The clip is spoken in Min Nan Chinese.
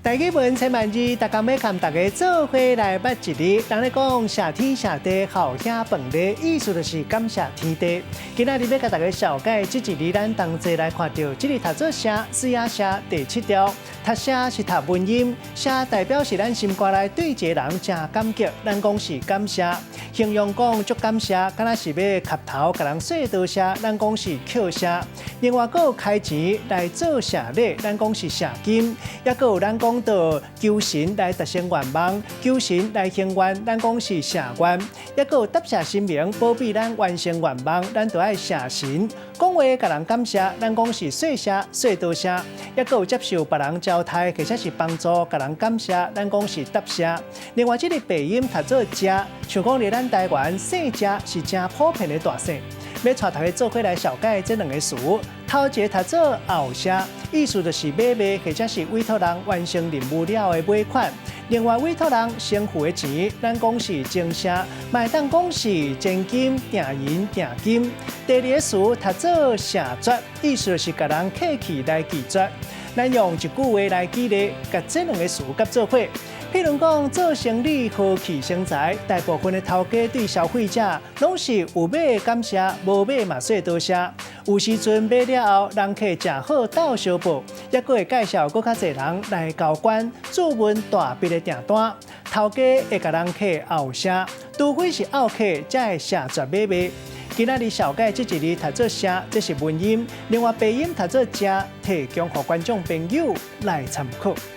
台語文千萬字，逐工欲共大家做伙來捌一字。人咧講謝天謝地，好兄飯禮，意思就是感謝天地。今仔日欲共大家紹介這一字，咱同齊來看著，這個讀做謝，水仔謝第七調，讀謝是讀文音，謝代表是咱心肝內對一個人誠感激，咱講是感謝。形容講足感謝，敢若是欲磕頭共人說多謝，咱講是叩謝。另外，閣有開錢來做謝禮，咱講是謝金，抑閣有咱講到求神來達成願望，求神來還願，咱講是謝願。抑閣有答謝神明保庇咱完成願望，咱就愛謝神。講話共人感謝，咱講是說謝，說多謝。抑閣有接受別人交代，或者是幫助共人感謝，咱講是答謝。另外，這个白音讀做謝，像講佇咱台灣姓謝是誠普遍的大姓。欲帶大家做伙來紹介這兩个詞，頭一个讀做後謝，意思就是買賣或者是委託人完成任務了後的尾款。另外，委託人先付的錢，咱講是前謝，嘛會當講是前金、訂銀、訂金。第二个詞讀做謝絕，意思就是共人客氣來拒絕。咱用一句話來舉例，共這兩个詞佮做伙。譬如講，做生理和氣生財，大部分的頭家對消費者攏是有買感謝，無買嘛說多謝。有時陣買了後，人客誠好鬥相報，抑閣會介紹閣較濟人來交關，注文大筆的訂單。頭家會共人客後謝，除非是漚客，才會謝絕買賣。今仔日紹介這一字讀做謝，這是文音；另外白音讀做謝，提供予觀眾朋友來參考。